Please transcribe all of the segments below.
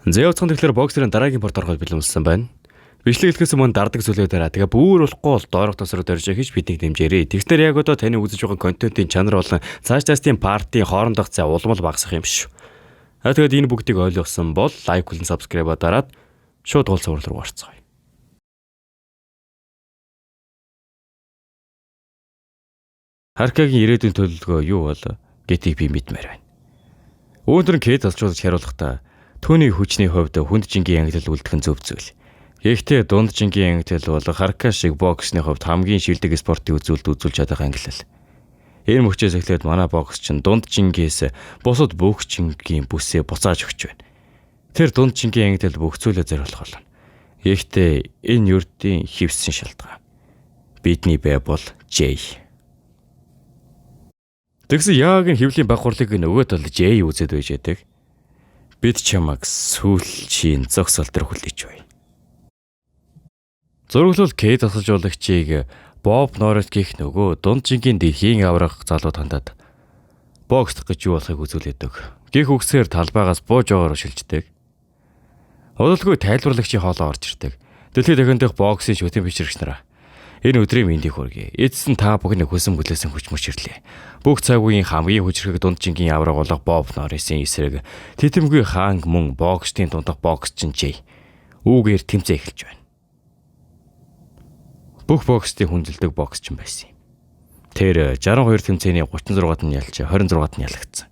За явцхан тэгэхээр боксерын дараагийн порт ороход бэлэн болсон байна. Бичлэг хэлэхээс өмнө дардаг зүйлээ дараа. Тэгээ бүр болохгүй бол доорх тосроо дорж хийж биднийг дэмжээрэй. Тэгснээр яг одоо таны үзэж байгаа контентын чанар болон цааш цаашдын партийн хоорондох зай улмал багасах юм шүү. А тэгээд энэ бүгдийг ойлгосон бол лайк болон subscribe дараад шууд гол цуврал руу орцгоё. Харкагийн ирээдүйн төлөвлөгөө юу бол гэдгийг би мэдмээр байна. Өнөөдөр нь Кэт олчуулж хариулахдаа түүний хүчний хувьд хүнд жингийн ангилал үлдэх нь зөв зүйл. Гэхдээ дунд жингийн ангилал бол Харка шиг боксны хувьд хамгийн шилдэг спортын үзүүлэлт үзүүлж чадах ангилал. Энэ мөчөөс эхлээд манай боксч нь дунд жингээс бусад бүх жингийн бүсээ буцааж өгч байна. Тэр дунд жингийн ангилал бүх зүйлээ зориулах болно. Гэхдээ энэ ердийн хевсэн шалтгаан. Бидний бай бол J. Тэгсэн яг энэ хэвлийн баг хурлыг нөгөө тал J үзээд байж байдаг. Бид чамайг сүүлчийн зогсоол дээр хүлээж бай. Зураглал К тасалжуулагчийг Боб Норрис гэх нөгөө дунд жингийн дэлхийн аварга залуу тандаад боксдох гэж юу болохыг үзүүлээдэг. Гэх үгсээр талбайгаас бууж байгаагаар шилждэг. Удалгүй тайлбарлагчийн хоолой орж ирдэг. Дэлхийд дахин дэх боксын шүтэн бишрэгч нараа. Энэ өдрийн мэндийг хүргэе. Эцэс нь та бүхний хүсэн бүлээсэн хүч мөч ирлээ. Бүх цаг үеийн хамгийн хүчрхэг дунд жингийн авраг болох Боб Норрисын эсрэг тэтэмгүй хаан мөн боксдын дундах боксчин Жей үүгээр тэмцээн эхэлж байна. Бүх боксдын хүндэлдэг боксчин байсан юм. Тэр 62 тэмцээний 36-ад нь ялж 26-ад нь ялагдсан.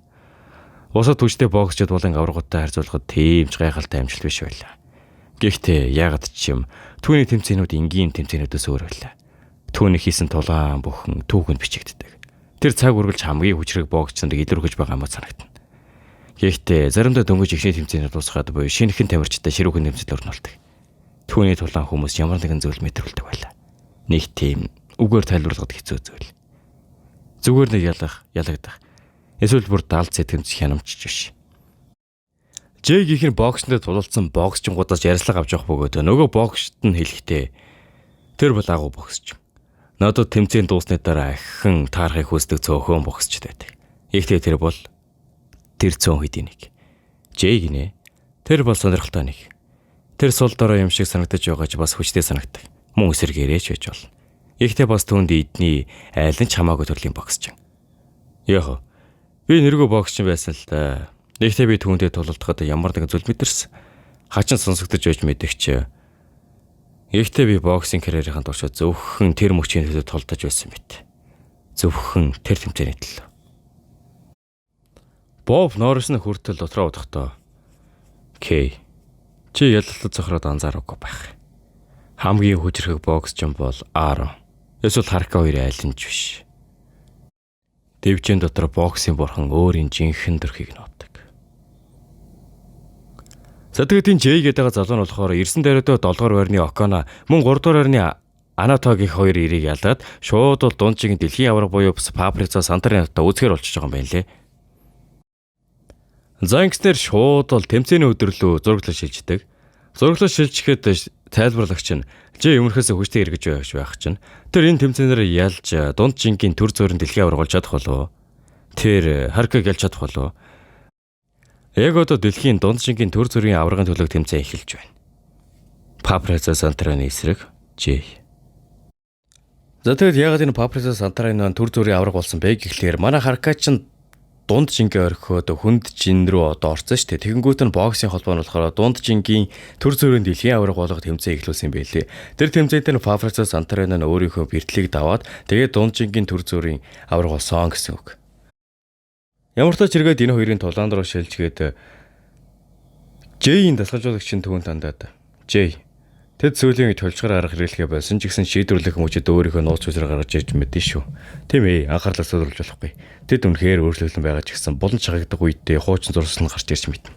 Бусад хүчтэй боксчид болон аваргуудтай харьцуулахад тийм ч гайхалтай амжилт биш байлаа. Гэхдээ яагаад ч юм түүний тэмцээнүүд энгийн тэмцээнүүдээс өөр байлаа. Түүний хийсэн тулаан бүхэн түүхэнд бичигддэг. Тэр цаг үргэлж хамгийн хүчрэг боксч нарыг илэрхийлж байгаа юм санагдана. Гэхдээ заримдаа дөнгөж ихний тэмцээний дуусгаад буюу шинэхэн тамирчтай ширүүхэн тэмцэл өрнөлдөг. Түүний тулаан хүмүүс ямар нэгэн зүйл мэдрүүлдэг байлаа. Нэг тийм үгээр тайлбарлахад хэцүү зүйл. Зүгээр нэг ялах, ялагдах. Эсвэл бүр далд сэтгэмж хянамжч биш. Жэй гэх нь бокснд тулалдсан боксчингуудаас ярьцлага авч явах бөгөөд нөгөө боксчд нь хэлэхдээ тэр бол агуу боксч. Надад тэмцээн дуусны дараа ахин таарахыг хүсдэг цөөхөн боксчд байдаг. Ихтэй тэр бол тэр цөөн хэдий нэг. Жэй гинэ. Тэр бол сонирхолтой нэг. Тэр сул дорой юм шиг санагдаж байгаа ч бас хүчтэй санагддаг. Мөн эсэргээрээ ч байж болно. Ихтэй бас түүнд эдний айл нь ч хамаагүй төрлийн боксч. Яг би нэргүй боксч байсан л да. Нэгтээ би түүнтэй тулалдахад ямар нэгэн зүйл мэдэрсэн. Хачин сонсогдож байж мэдэгч. Гэхдээ би боксинг карьерийн туршид зөвхөн тэр мөчийн төлөө тулдаж байсан мэт. Зөвхөн тэр тэмцээний төлөө. Боб Норрис нь хүртэл дотроо удахдаа Кей чи ялалтад зохироод анзаараагүй байх. Хамгийн хүчрхэг боксч бол Аарон. Эсвэл Харка хоёрын аль нь ч биш. Дэвжин дотор боксын бурхан өөрийн жинхэнэ төрхийг нуудаг. За тэгээд энэ Жэй гэдэг залуу нь болохоор ирсэн дайруудаа 7 дугаар байрны Окона мөн 3 дугаар байрны Анато гэх хоёр эрийг ялаад шууд бол дунд чигийн дэлхийн аварга буюу Паприца Сантаринатаа үзэхэр болчихж байгаа юм байна лээ. За ингэснээр шууд бол тэмцээний өдөрлөө зураглал шилждэг. Зураглал шилжихэд тайлбарлагч нь Жэй өмнөхөөс хүчтэй эргэж байж байх чинь тэр энэ тэмцээнээр ялж дунд жингийн төр зүрэн дэлхийн аварга болж чадах болов уу? Тэр Харкаг ялж чадах болов уу? Яг одоо дэлхийн дунд жингийн төр зүрийн аваргын төлөөх тэмцээн эхэлж байна. Паприца Сантраны эсрэг Жэй. За тэгэд яагаад энэ Паприца Сантраны төр зүрийн аварга болсон бэ гэхлээр манай Харкач нь дунд жингээ орхиод хүнд жин рүү одоо орсон шүү дээ. Тэгэнгүүт нь боксing холбоо нь болохоор дунд жингийн төр зүрийн дэлхийн аварга болгох тэмцээн эхлүүлсэн юм байлээ. Тэр тэмцээнд нь Паприца Сантраны нь өөрийнхөө бэртлийг даваад тэгээд дунд жингийн төр зүрийн аварга болсон гэсэн үг. Ямар ч тач эргээд энэ хоёрын тулаан руу шилжгээд Жэйийн дасгалжуулагч нь түүнд хандаад Жэй тэд сүүлийн үед толчгор арга хэрэглэхээ болсон ч гэсэн шийдвэрлэх мөчөд өөрийнхөө нууц сүсрээ гаргаж ирж мэдэн шүү. Тийм ээ, анхаарлаа суулгаж болохгүй. Тэд үнэхээр өөрчлөлт байгаа ч гэсэн булан чагагдах үедээ хуучин зурсал нь гарч ирж мэднэ.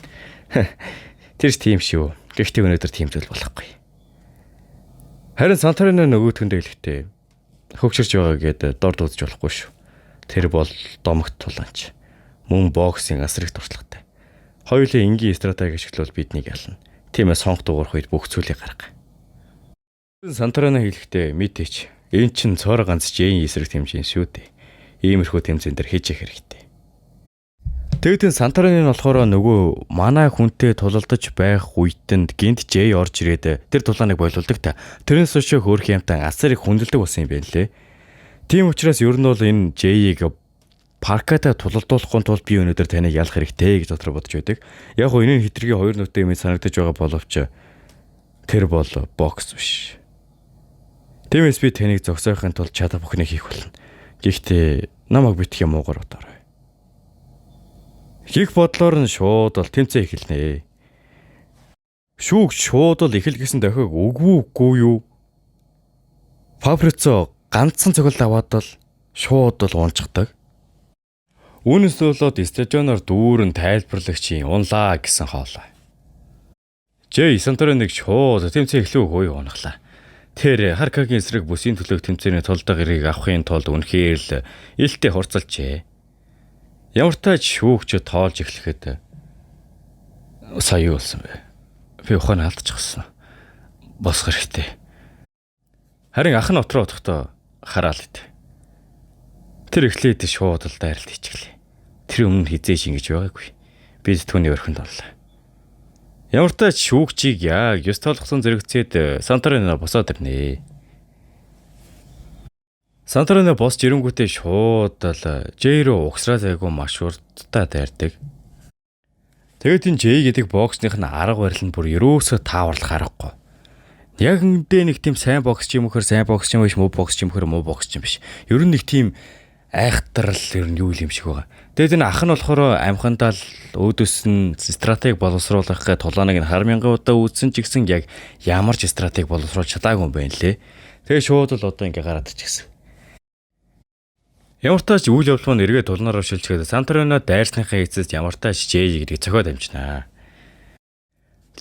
Тэр ч тийм шүү. Гэхдээ өнөөдөр тийм зүйл болохгүй. Харин Сантарино нөгөөтгөндөө хэлэхдээ хөгшөрч байгаа гээд дор дуудаж болохгүй шүү. Тэр бол домогт тулаанч. Мөн боксing асар их туршлагатай. Хоёулын энгийн стратеги ашиглавал биднийг ялна. Тийм ээ, сонгох дугуурах үед бүх зүйлийг гарга. Сантрана хэлэхдээ мэдээч. Эн чин цоор ганц Жэйн эсрэг тэмцээн шүү дээ. Иймэрхүү тэмцээн дээр хийж явах хэрэгтэй. Тэгээд энэ Санторины нь болохоор нөгөө манай хүнтэй тулалдаж байх үетэнд гинт Жей орж ирээд тэр тулааныг болиулдаг та. Тэрнээс хойш хөөрхөн юмтай асар их хүндэлдэг болсон юм байна лээ. Тийм учраас ер нь бол энэ Жейийг Паркатай тулалдуулахгүй тулд би өнөөдөр таныг ялах хэрэгтэй гэж дотор бодож байдаг. Яг гоо энэ нь хитрхи хоёр нүдтэй юм санагдаж байгаа боловч тэр бол бокс биш. Тиймээс би таныг зогсоохын тулд чадах бүхнийг хийх болно. Гэхдээ намайг битгий муугар бодоорой. Хийх бодлоор нь шууд бол тэмцээн эхэлнэ. Шүүгч шууд л эхэл гэсэн дохиог үгүй үгүй юу? Фабрицо ганцхан цогцолт аваад л шууд л унцгадаг. Үүнээс болоод стадионоор дүүрэн тайлбарлагчийн унлаа гэсэн хоолой. Жей Санториныг шууд тэмцээн эхлэв үгүй унахлаа. Тэр Харкагийн эсрэг бүсийн төлөөх тэмцээний тулдаг эрхийг авахын тулд үнэхээр л илтээ хурцлжээ. Ямар тач шүүгч тоолж эхлэхэд сая юу болсон бэ? Би ухаан алдчихсан. Босох хэрэгтэй. Харин ах нь отроо отохдоо хараал ид. Тэр эхлээд шууд л дайралт хийчихлээ. Тэр өмнө хизээш ингэж байгаагүй. Би түүний өрхөнд орлоо. Ямар тач шүүгчийг яг ёс тоолгосон зэрэгцээд Санторино босоод ирнэ. Санторино босч ирэнгүүтээ шууд л Жей рүү угсраа зайгүй маш урттай дайрдаг. Тэгээд энэ Жей гэдэг боксных нь арга барил нь бүр ерөөсөө тааварлах аргагүй. Яг үндэ нэг тийм сайн бокс юм гэхээр сайн бокс юм биш, муу бокс юм гэхээр муу бокс юм биш. Ер нь нэг тийм айхтар л ер нь юу юм шиг байгаа. Тэгээд энэ ах нь болохоор амхандаа л өөдөөс нь стратеги боловсруулах гэ тулааныг нь хар мянган удаа үзсэн ч гэсэн яг ямар ч стратеги боловсруулж чадаагүй юм байна лээ. Тэгээд шууд л одоо ингээ гараад ирчихсэн. Ямар тач үйл явдал нь эргээ тулнаараа шилжихэд Санторино дайрсныхаа эцэст ямар тач Жей гэдгийг цохиод амжинаа.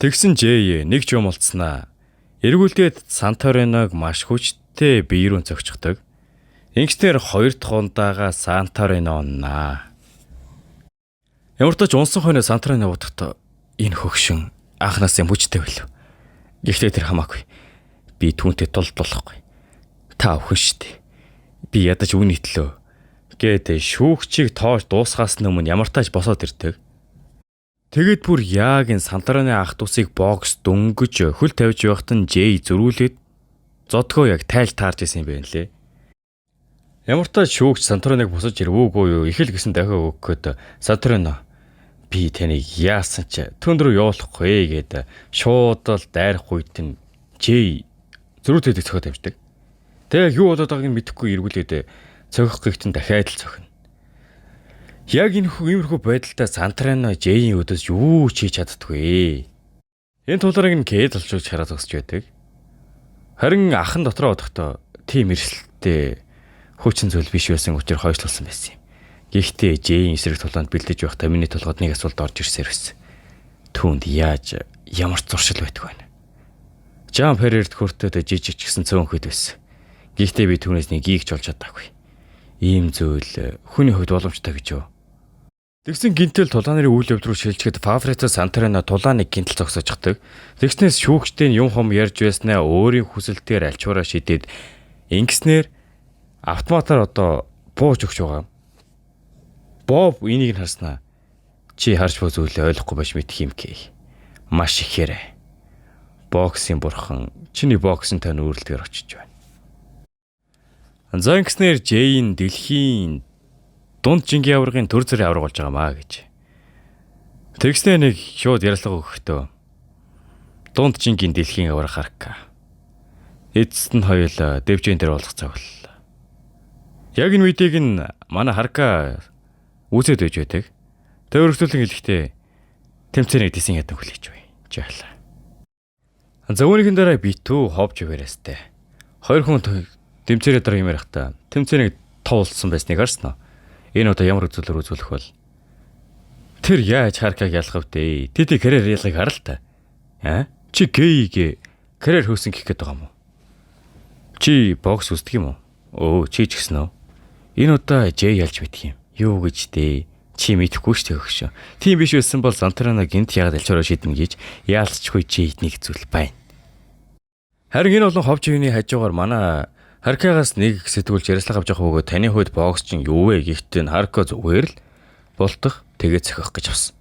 Тэгсэн Жей нэг ч юм болцснаа. Эргүүлдээд Санториног маш хүчтэй бие рүү цогцохдаг. Ингэснээр хоёр дахь ундаага Санторино уннаа. Ямар тач унсан хойно Санторино бодохдоо энэ хөгшин анханаас юм хүчтэй байлв. Гэхдээ тэр хамаагүй. Би түүнтэй тулдуулахгүй. Та өхөн штэ. Би ядаж үүний төлөө гээд шүүгчийг тоож дуусгаас өмнө ямар тач босоод ирдэг. Тэгээд бүр яг энэ Санторины ах дүүсийг бокс дөнгөж хөл тавьж байхад нь Жей зөрүүлээд зодгоо яг тайлж таарж исэн юм байна лээ. Ямар тач шүүгч Санториныг босож ирвүүгүй юу ихэл гэсэн дахиад өгөхөд Санторино би таныг яасан ч түн рүү явуулахгүй гээд шууд л дайрах үед нь Жей зөрүүтэйдэг цохиод тавьждаг. Тэгээ юу болоод байгааг нь мэдэхгүй эргүүлээд цохих гэгтэн дахиад л цохино. Яг энэ хүү иймэрхүү байдалтай Санторино Жейийн өдөөс юу ч хийж чаддаггүй. Энэ тулаарыг нь Кэд олчулж хараад зогсож байдаг. Харин ах нь дотроо бодохдоо тийм эрсдэлтэй хуучин зүйл биш байсан учраас хойшлуулсан байсан юм. Гэхдээ Жейн эсрэг тулаанд бэлдэж байхдаа миний толгойд нэг асуулт орж ирсээр байсан. Түүнд яаж ямар ч зуршил байдаг вэ? Жан Перерд хүртээд жижиг ч гэсэн цөөнхөд байсан. Гэхдээ би түүнээс нэг гийгч олж чадаагүй. Ийм зүйл хүний хувьд боломжтой гэж юу? Тэгсэн гинтэл тулааны үйл явдал руу шилжихэд Фабрицо Санторино тулааныг гинтэл зогсоождаг. Тэгснээс шүүгчдийн юм хом ярьж байснаа өөрийн хүсэлтээр альчуураа шидээд ингэснээр автоматар одоо бууж өгч байгаа. Боб энийг нь харснаа. Чи харж буй зүйлээ ойлгохгүй байж мэдх юм кэй. Маш ихээрээ. Боксын бурхан чиний боксын тань үүрэлдгээр очиж байна. За ингэснээр Джейн дэлхийн дунд жингийн аваргын төр зүрийн аварга болж байгаа маа гэж. Тэгснээр нэг шууд ярилцлага өгөхдөө дунд жингийн дэлхийн аварга Харка. Эцэст нь хоёул дэвжин дээр уулзах цаг боллоо. Яг энэ видеог нь манай Харка үзээд байж байдаг. Тэр өргөжлөлэн хэлэхдээ тэмцээнийг тесэн ядан хүлээж бай. Жаалаа. За үүнийхэн дараа битүү ховж өгөөрэстэй. Хоёр хүн тэмцээрээ дараа юм ярихдаа тэмцээнийг товлсон байсныг харсан уу? Энэ удаа ямар үзүүлэлт үзүүлэх вэ? Тэр яаж Харкаг ялах вэ? Тэдний карьер ялгыг хар л та. Аа? Чи гейг карьер хөөсөн гэх гээд байгаа юм уу? Чи бокс үздэг юм уу? Өө, чи ч гэсэн үү? Энэ удаа Жей ялж мэдх юм. Юу гэж дээ? Чи мэдэхгүй шүү дээ өгшөө. Тийм биш байсан бол Санторино гинт яагаад альчаараа шийднэ гэж яалцчгүй Жейд нэг зүйл байна. Харин энэ олон ховж ивний хажуугаар манай Харкагаас нэг сэтгүүлч ярилцлага авч явах бөгөөд таны хувьд бокс чинь юу вэ гэхдээ Харка зүгээр л болтох Тэгээд цохих гэж авсан.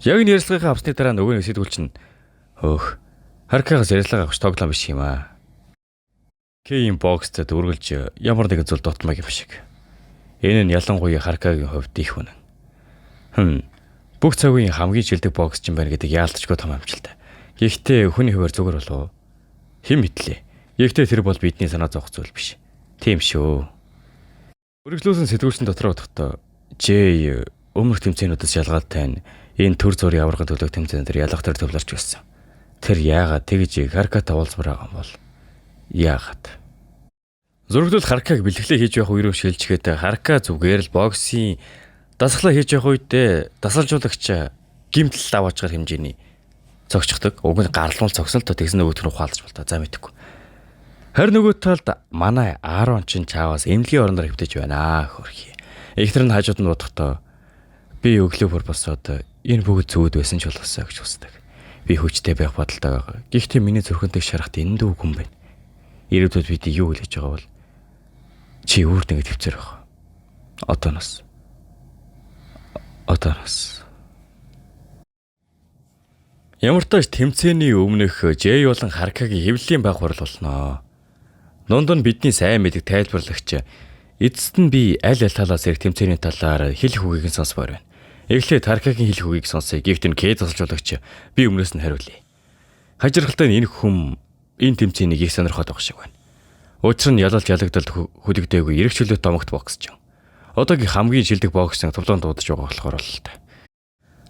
Яг нь ярилцлагынхаа авсны дараа нөгөө нэг сэтгүүлч нь хөөх Харкагаас ярилцлага авах тоглоом биш юм аа. Кийн боксд үргэлж ямар нэгэн зүйл дутмаг юм шиг. Энэ нь ялангуяа Харкагийн хувьд их үнэн. Бүх цагийн хамгийн шилдэг боксч юм байна гэдэг яалтчгүй том амжилт. Гэхдээ хүний хуваар зүгээр болов уу? Хэн мэдлээ. Гэхдээ тэр бол бидний санаа зовох зүйл биш. Тийм шүү. Үргэлжлүүлсэн сэтгүүлчин дотор утгатай Жей өмнөх тэмцээнүүдээс ялгаатай нь энэ төр зүрийн аваргын төлөөх тэмцээн дээр ялах төр төвлөрч байсан. Тэр яагаад тэгж Харкатай уулзмаар байгаа юм бол? Яагаад? Зурагтул Харкаг бэлтгэлээ хийж явах үе рүү шилжихэд Харка зүгээр л боксын дасгалаа хийж явах үедээ дасгалжуулагч гимтэл даваачгаар хэмжээний цогцохдаг. Уг нь гарлуул цогсон л тэгсэн нөгөөх нь ухаалж болтоо. За мэдэхгүй. Харин нөгөө талд манай Аарон чин чаавас эмнэлгийн орондор хэвтэж байна хөрхий. Эхнэр нь хажууд нь бодохдоо би өглөө бүр босоод энэ бүгд зүуд байсан ч болоосаа гэж хүсдэг. Би хүчтэй байх бодолтой байгаа. Гэхдээ миний зүрхэнтэй шарахт энэ дүү хүн байна. Ирээдүйд бидний юу хэлж байгаа бол чи өөр нэг төвцөр байх. Одооноос. Одооноос. Ямар тач тэмцээний өмнөх Жей болон Харкагийн хэвлэлийн баг хурал болно. Дунд нь бидний сайн мэддэг тайлбарлагч эцэст нь би аль аль талаас ирэх тэмцээний талаар хэлэх үгийг нь сонсомоор байна. Эхлээд Харкагийн хэлэх үгийг сонсъё. Гэхдээ нь К тасалжуулагч би өмнөөс нь хариулъя. Хажиргалтай нь энэ хүм энэ тэмцээнийг их сонирхоод байгаа шиг байна. Учир нь ялалт ялагдалд хөдөгдөөгүй эрэг чөлөөт домогт боксч. Одоогийн хамгийн шилдэг боксчин тулаан дуудаж байгаа болохоор л та.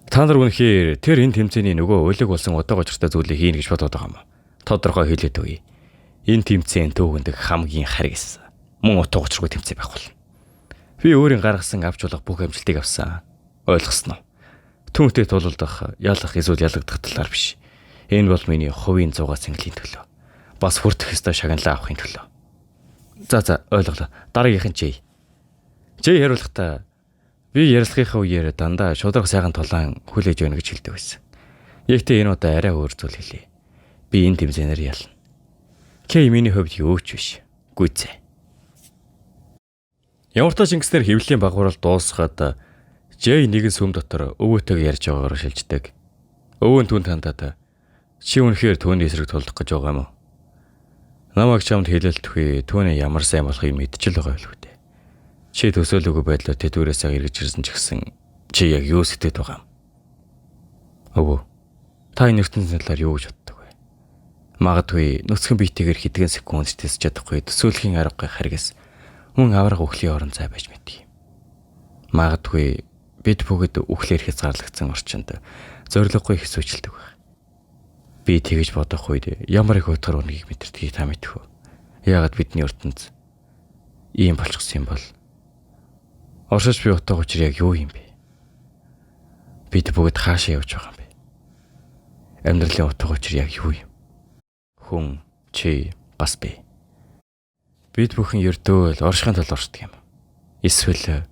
Та нар үнэхээр тэр энэ тэмцээний нөгөө улиг болсон удааг учиртай зүйлийг хийнэ гэж бодоод байгаа юм уу? Тодорхой хэлээд өгье. Энэ тэмцээн түүхэндх хамгийн харгас мөн утга учиргүй тэмцээн байх болно. Би өөрийн гаргасан авч болох бүх амжилтыг авсан. Ойлгосноо. Түүнтэй тулалдах, ялах эсвэл ялагдах талаар биш. Энэ бол миний хувийн 100 цэнгэлийн төлөө. Бас хүртэх ёстой шагналаа авахын төлөө. За ойлголоо. Дараагийнх нь Жей. Жей хариулахдаа би ярилцлагынхаа үеэр дандаа шударга сайхан тулаан хүлээж байна гэж хэлдэг байсан. Гэхдээ энэ удаа арай өөр зүйл хэлье. Би энэ тэмцээнээр ялна. Кей миний хувьд юу ч биш. Гүйцээ. Ямар тач ингэснээр хэвлэлийн багварал дуусгаад Жей нэгэн сүм дотор өвөөтэйг ярьж байгаагаар шилждэг. Өвөө нь түүнд хандаад чи үнэхээр түүний эсрэг тулдах гэж байгаа юм уу? Намайг чамд хэлэлтгүй түүний ямар сайн болохыг мэдчихэл байгаа байлгүй дээ. Чи төсөөлөөгүй байдлаа тэдвэрээсээ эргэж ирсэн ч гэсэн чи яг юу сэтгэд байгаа юм? Өвөө, та энэ ертөнцийн талаар юу гэж боддог вэ? Магадгүй нүцгэн биетэйгээр хэдхэн секунд тэсэж чадахгүй төсөөлхийн аргагүй харгас мөн авраг үхлийн орон зай байж мэдгий. Магадгүй бид бүгд үхлээр хязгаарлагдсан орчинд зориггүй хэсүүчилдэг байх. Би тэгж бодох үед ямар их утгаар үнэгийг мэдэрдгийг та мэдэх үү? Яагаад бидний ертөнц ийм болчихсон юм бол? Оршиж би утга учир яг юу юм бэ? Бид бүгд хаашаа явж байгаа юм бэ? Амьдралын утга учир яг юу юм? Хүн, чи, бас би. Бид бүхэн ердөө л оршихын тулд оршдог юм. Эсвэл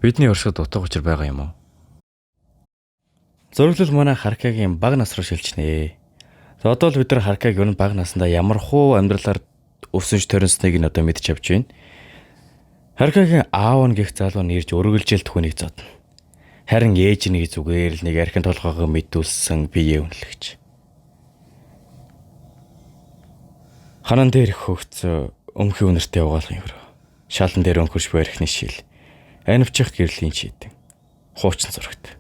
бидний оршиход утга учир байгаа юм уу? Зураглал манай Харкагийн бага нас руу шилжнэ. Одоо л бид нар Харкаг ер нь бага насндаа ямар хуу амьдралаар өсөж төрөнснгийг нь одоо мэдж авч байна. Харкагийн аав нь гих залуу нь ирж өргөлжэл түүнийг зодно. Харин ээж нэг зүгээр л нэг архин толгоогоо мэдүүлсэн бие үнэлэгч. Ханан дээр хөгц өмхий үнэртэй угаалгын өрөө. Шалан дээр өнхөрч буй архины шил. Анивчих гэрлийн чийдэн. Хуучин зурагт.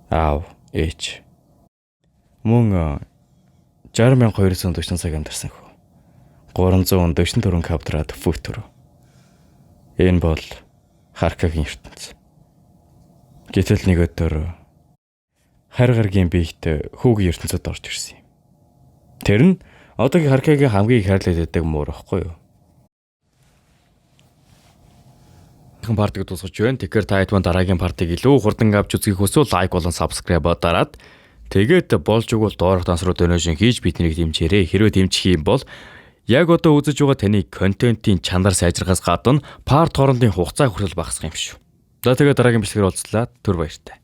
Аав, ээж. Мөн 60,240 цаг амьдарсан хүү. 344 квадрат фут өрөө. Энэ бол Харкагийн ертөнц. Гэтэл нэг өдөр харь гаргийн биет хүүгийн ертөнцөд орж ирсэн юм. Тэр нь одоогийн Харкагийн хамгийн их хайрлаад байдаг муур ихгүй юу? Part ыг дуусгаж байна. Тэгэхээр та хэд дараагийн part ыг илүү хурдан авч үзхийг хүсвэл like болон subscribe дараад тэгээд болж өгвөл доорх данс руу donation хийж биднийг дэмжээрэй. Хэрвээ дэмжих юм бол яг одоо үзэж байгаа таны контентын чанар сайжрахаас гадна part хоорондын хугацаа хүртэл багасах юм шүү. За тэгээд дараагийн бичлэгээр уулзлаа. Түр баяртай.